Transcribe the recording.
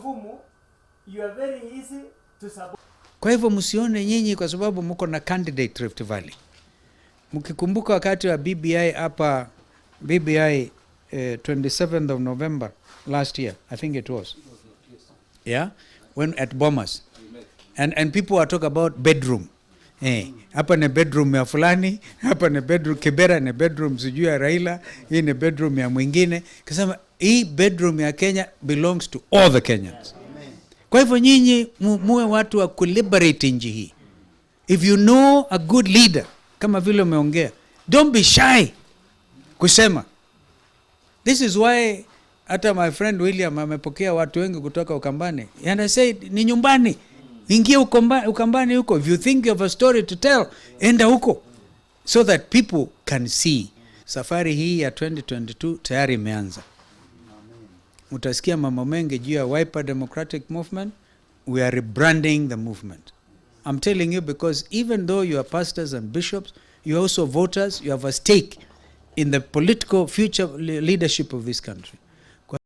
ngumu, you are very easy to support. Kwa hivyo msione nyinyi kwa sababu mko na candidate Rift Valley. Mkikumbuka wakati wa BBI hapa, BBI, 27th of November last year, I think it was. Yeah, when at Bomas. And people are talking about bedroom. Hapa ni bedroom ya fulani, hapa ni bedroom Kibera, ni bedroom sijui ya Raila, hii ni bedroom ya mwingine. Kasema hii bedroom ya Kenya belongs to all the Kenyans. Kwa hivyo nyinyi muwe watu wa kuliberate nchi hii. If you know a good leader, kama vile umeongea, don't be shy kusema. This is why hata my friend William amepokea watu wengi kutoka Ukambani. And I said, ni nyumbani. Ingia Ukambani huko. If you think you have a story to tell, enda huko. So that people can see. Safari hii ya 2022 tayari imeanza. Utasikia mambo mengi juu ya Wiper Democratic Movement. We are rebranding the movement. I'm telling you because even though you are pastors and bishops, you are also voters, you have a stake in the political future leadership of this country.